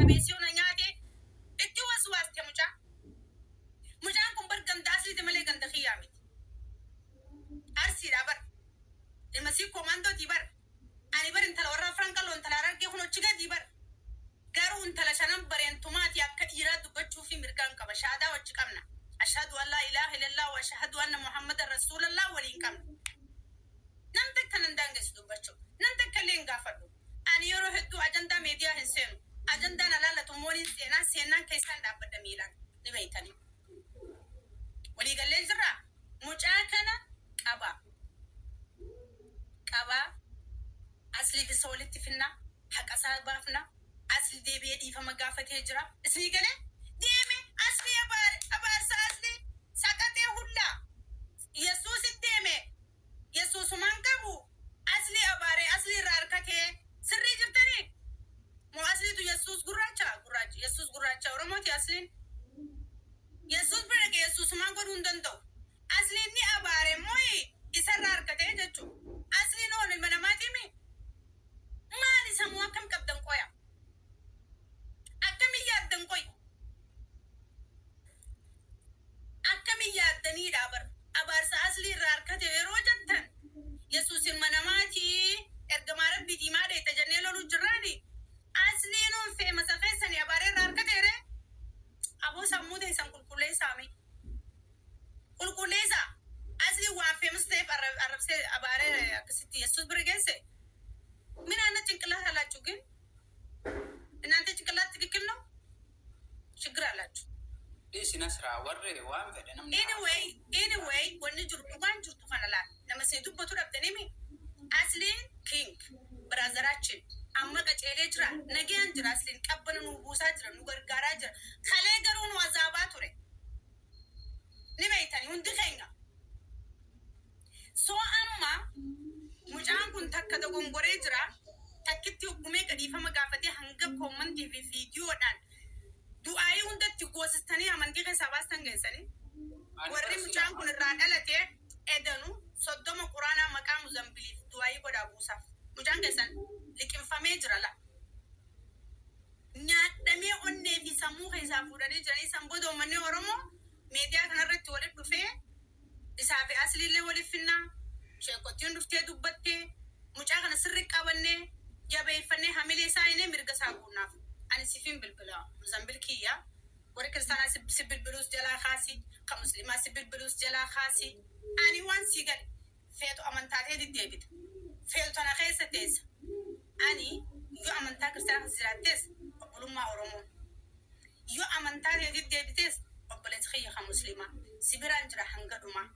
Waraabessi na nyaate itti waswaaste mucaa. Mucaan kun bar ganda Asliiti malee ganda kiyyaa miti. Arsiidha bar. Ilma sii koomandootii bar. Ani bar intala warra Afran Qalloo, intala Harargee kun hojii gadii bar. Garuu intala shanan bareentumaati akka dhiiraa dubbachuu fi mirgaan qaba. Shaadaa wajji qabna. Ashhadu an laa ilaaha illallah wa ashhadu anna Muhammadan rasuulallah waliin qabna. Nam takka nan daangessu dubbachuu. Nam takka illee hin gaafadhu. Ani yeroo hedduu ajandaa meediyaa hin seenu. Ajandaan alaallatu immoo niin seenaa, seennaan keessaan dhaabbadha miilaan. Ni beeytanii. Waliigallee jirraa? Mucaa kana qabaa. Qabaa. Asliif isa walitti finnaa. Haqa isaa baafna. Asli deebi'ee dhiifama gaafatee jira. Isinii galee? Deeme Aslii abaare, abaarsa Aslii saqaxee hullaa. Yesuusit deeme. Yesuusumaan qabu Aslii abaaree Aslii irraa harkatee. Sirrii jirtanii? Moo Asliitu Yesuus gurraacha? Gurraacha. Yesuus gurraacha Oromooti Asliin. Yesuus bira dhaqee Yesuusumaan godhuu hin danda'u. Asliin ni abaare mooyi isarraa harkatee jechuudha. Asliin oon ilma namaatiimi? Maali sammuu akkam qabdan qoya? Akkamiin yaaddan qoy? Akkamiin yaaddaniidha bar abaarsa Aslii irraa harkate yeroo jettan, Yesuus ilma namaati, ergamaa Rabbiitii, maa dheeyxa jennee loluu jirraani? Asliin oon feemasa keessanii abaaree irraa harkateere? Aboo, sammuu teessan qulqulleessaa mee. Qulqulleessaa. Asliin waan feemas ta'eef arrabsee abaaree akkasitti Yesuus bira geesse? ምን አይነት ጭንቅላት አላችሁ ግን? እናንተ ጭንቅላት ትክክል ነው? ችግር አላችሁ። Dhiisi Nasraa, warri waan fedhe namni Anyway, anyway, wanni jiru dhugaan jirtu kana laal. Nama isin dubbatu dhabdanimi. Asliin king brother ኣችን amma qaceelee jira. Nagayaan jira. Asliin qabbana nu buusaa jira. Nu gargaaraa jira. Kalee garuu nu azaabaa ture. Ni beeytani hundi keenya. So amma mucaan kun takka dogongoree jira. Takkitti hoggumee gadhiifama gaafatee hanga comment ii fi viidiyoodhaan du'aayii hundatti goosistanii amantii keessaa baastan geessanii. Ani Warri bara mucaan kun irraa dhalate edanu 30 quraanaa maqaa Muzambiliif du'aayii godhaa buusaaf. Mucaan keessan liqinfamee jira la. Nyaadhamee onnee fi sammuu keessaa fuudhanii jiranii. San booda uummanni Oromoo miidiyaa kanarratti walitti dhufee isaa fi Asliillee waliif finnaa. Sheekottiin dhuftee dubbattee mucaa kana sirri qabannee jabeeffannee hamilee isaa inni mirga isaa guunnaaf. Ani sifin bilbila, Muzambil kiyya. Warri kiristaanaa si bilbiluus jalaa kaasi, kan musliimaa si bilbiluus jalaa kaasi. Ani waan si gale, feetu amantaa ta'e deddeebita. Feetu tana keessa teessa. Ani yoo amantaa kiristaanaa keessa jiraattees obbolummaa Oromoo. Yoo amantaa ta'e deddeebitees obboleessi kiyya kan musliimaa. Si biraan jira hanga dhumaa.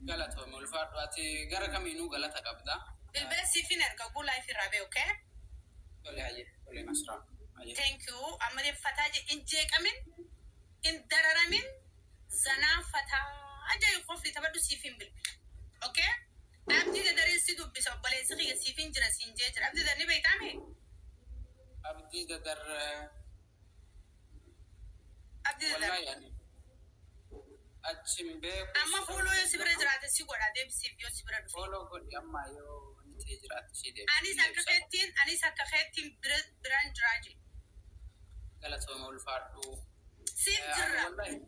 Galatoome, ulfaadhu. Ati gara kamiinuu galata qabda. Bilbila siifin erga guu live irraa bee, okay? Tole, hayyee. Tole Nasraa. Hayyee. Thank you. Amma fataa je, hin jeeqamin, hin dararamin, zanaa fataa ajaa'iba kofli taphadhu, siifin bilbila. Okay? Abdii Dadaree si dubbisa, obboleessi kiyya siifin jira siin jee jira. Abdii Dadar ni beektaame? Abdii Dadar. Abdii Dadar. Wallaahi ani achi hin beeku. Amma fuuloo yoo si bira jiraate si godha, deebisiif yoo si bira dhufe. Follow godhi, amma yoo wanti ta'e jiraate si deebisa. Anis akka keettiin biraan jiraa jee. Galatoome, ulfaadhu. Siif jirra. Wallaahi.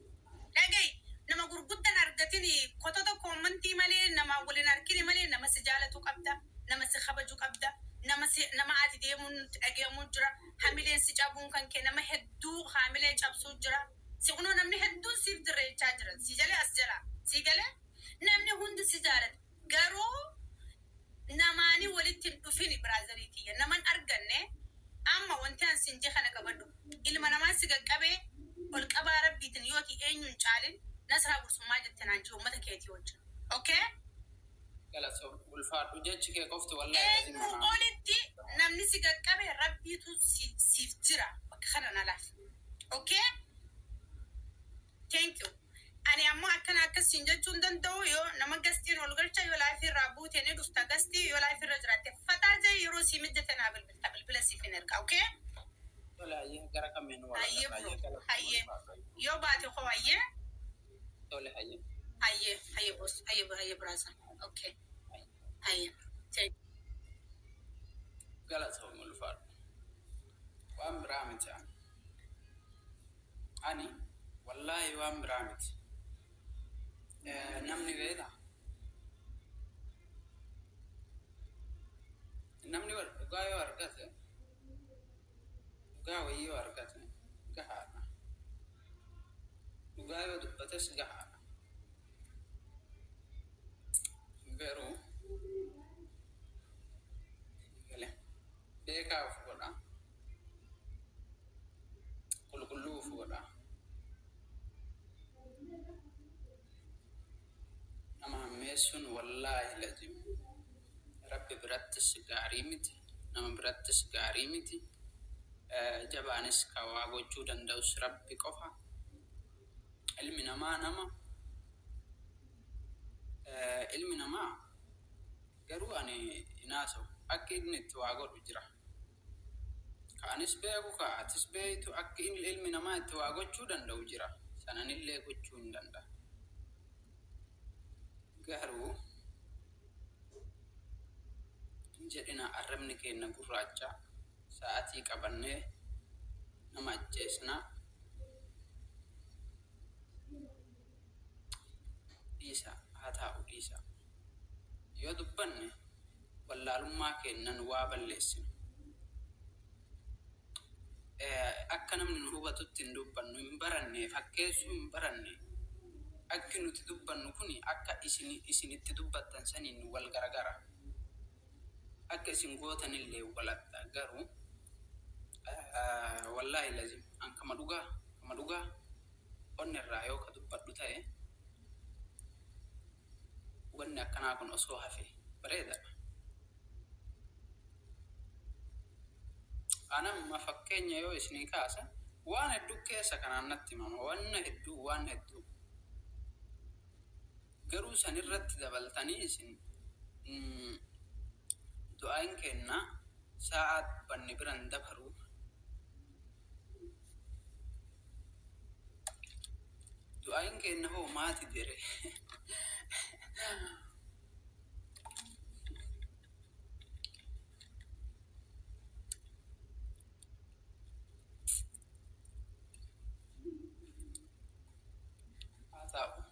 Dhagayi, nama gurguddan argatin kotota comment ii malee nama waliin harkini malee, nama si jaalatu qabda, nama si kabaju qabda, nama si nama ati deemuun nutti dhagahamuu jira. Hamileen si cabuun kan kee nama hedduu hamilee cabsuu jira. Si kunoo namni hedduun siif dirreechaa jira. Si jalee as jala si galee namni hundi si jaalata, garuu namaanii walitti hin dhufini. Brother ii kiyya, naman arganne amma wanti an sin je kana qabadhu. Ilma namaa si qaqqabee ol qabaa Rabbiitiin yooti eenyuun caalin Nasraa Gursummaa jette naan jiru uummata keetii wajjin. Okay? Galatoome, ulfaadhu, jechi kee qofti wallaahi Eenyu lazima. olitti namni si qaqqabe Rabbiitu siif jira bakka kana na laaf. Okay? Thank you. Ani ammoo akkana akkasiin jechuu hin danda'u. Yoo nama guest iin ol galcha, yoo live irraa buute ni dhufta guest ii, yoo live irra jiraatte fataa jee, yeroo sii mijjate naa bilbilta, bilbila siif hin erga. Okay? Tole, hayyee, gara kamiinuu wal Hayyee agarra. bro. Hayyee, galatoome. Hayyee. Ulfaadhu. Yoo baate koo, hayyee. Tole, hayyee. Hayyee, hayyee boss, hayyee, hayyee brother. Okay. Hayyee. Thank Galatoome, ulfaadhu. Waan biraa miti ani. Ani wallaahi waan biraa miti. Namni beektaa? Namni dhugaa yoo argate, dhugaa wayii yoo argate gahaadha. Dhugaa yoo dubbates gahaadha. Garuu gale beekaa of godha. Qulqulluu of godha. Nama hammeessuun wallaahi lazim. Rabbi birattis gaarii miti. Nama birattis gaarii miti. Jabaanis ka waa gochuu danda'us Rabbi qofa. Ilmi namaa nama. Ilmi namaa garuu ani hin haasa'u. Akki inni itti waa godhu jira. Ka anis beeku, ka atis beektu, akki inni ilmi namaa itti waa gochuu danda'u jira. Sananillee gochuu hin danda'a. Garuu hin jedhina, arrabni keenya gurraacha, sa'atii qabannee nama ajjeesnaa. Dhiisa, haa taa'u, dhiisa. Yoo dubbanne wallaalummaa kennan waa balleessina. Akka namni nu hubatutti hin dubbannu, hin baranne, fakkeessuu hin baranne. Akki nuti dubbannu kuni akka isin isinitti dubbattan saniin wal garagara. Akka isin gootanillee waladha. Garuu wallaahi lazim an kama dhugaa onni irraa yoo ka dubbadhu ta'e, wanni akkanaa kun osoo hafe bareedaadha. Anamma fakkeenya yoo isinii kaasa, waan hedduu keessa kanaan natti himama, wanna hedduu, waan hedduu. Garuu sanirratti dabaltanii isin du'aan kenna sa'aa dubbanne biran dabaru. Du'aan kenna hoo maati dire? Haa ta'u.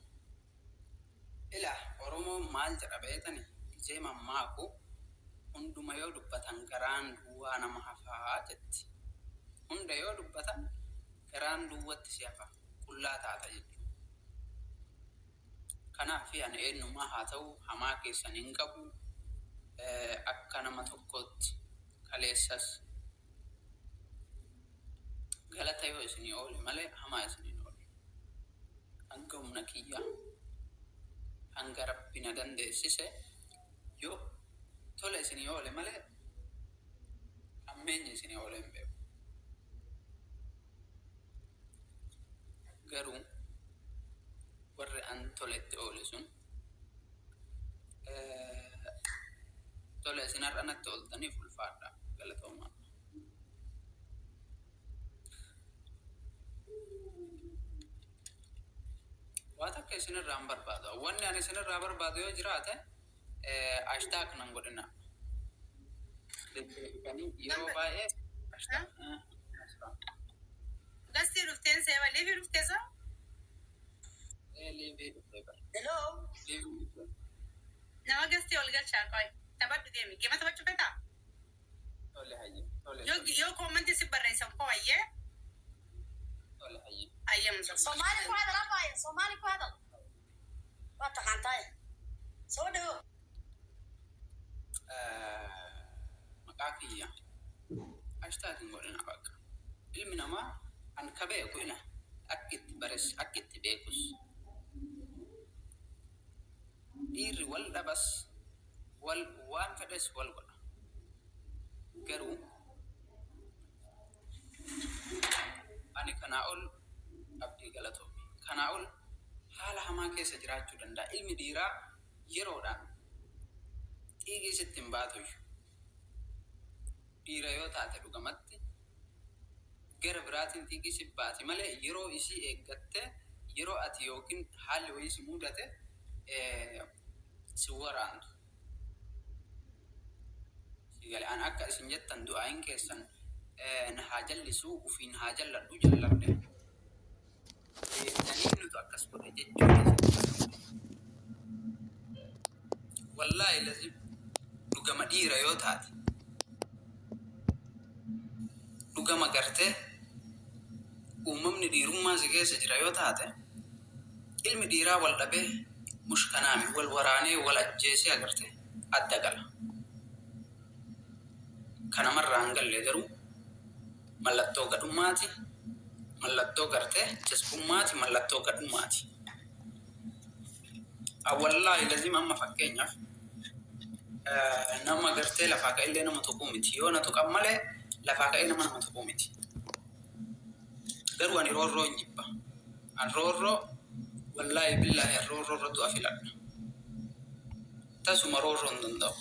Ila Oromoon maal jedha beetani? Ijee mammaaku, hunduma yoo dubbatan garaan duwwaa nama hafaa jetti. Hunda yoo dubbatan garaan duwwatti si hafa, qullaa taata jechuudha. Kanaaf ani eenyumaa haa ta'u hamaa keessan hin qabu. Akka nama tokkootti kaleessas galata yoo isinii oole malee hamaa isiniin oole. Hanga humna kiyyaa, hanga Rabbi na dandeessise, yoo tola isinii oole malee hammeenyi isinii oole hin beeku. Garuu warri an toletti oole sun tola isin har'a natti ooltaniif ulfaadha, galatoomaa. Waa takka isinirraa hin barbaadu. Wanni ani isinirraa barbaadu yoo jiraate, hashtag nan godhina. Deddeebitanii yeroo baay'ee hashtag. Gastii dhufteen seeba live dhuftee sa? Live dhuftee bara. Hello. Live dhuftee. Nama gastii ol galchaa qoy. Taphadhu deemi. Game taphachuu feetaa? Tole, hayyee. Tole. Yoo yoo comment si barreessan koo ayyee. Tole, hayyee. Ayyee musa. Soomaali ku hadal afaaye. Soomaali ku hadal. Waa taqaantaay. Soo dhawo. Maqaa kiyya hashtag hin godhina bakka. Ilmi namaa an ka beeku ina akki itti bares, akki itti beekus. Dhiirri wal dhabas, wal waan fedhes wal godha. Garuu ani kanaa ol abdii galatoomi. Kanaa ol haala hamaa keessa jiraachuu danda'a. Ilmi dhiiraa yeroodhaan xiiqii sitti hin baatuyyuu. Dhiira yoo taate dhugamatti gara biraatiin xiiqii si baati malee, yeroo isii eeggatte, yeroo ati yookiin haalli wayii si mudate si waraantu. Si gale, an akka isin jettan du'aayin keessan Na haa jallisuu, ufiin haa jalladhu, jalladhe. Deebitanii nutu akkas godhe jechuu keessatti. Wallaahi lazim dhugama dhiira yoo taate, dhugama gartee uumamni dhiirummaa si keessa jira yoo taate, ilmi dhiiraa wal dhabee mushkanaami wal waraanee wal ajjeesee agartee adda gala. Kanamarraa hin galle garuu mallattoo gadhummaati, mallattoo gartee jazbummaati, mallattoo gadhummaati. Wallaahi lazim amma fakkeenyaaf nama gartee lafaa ka'ellee nama tuquu miti. Yoo na tuqan malee lafaa ka'ee nama tuquu miti. Garuu ani roorroo hin jibba. An roorroo, wallaahi billaahi, an roorroo irra du'a filadha. Tasuma roorroo hin danda'u.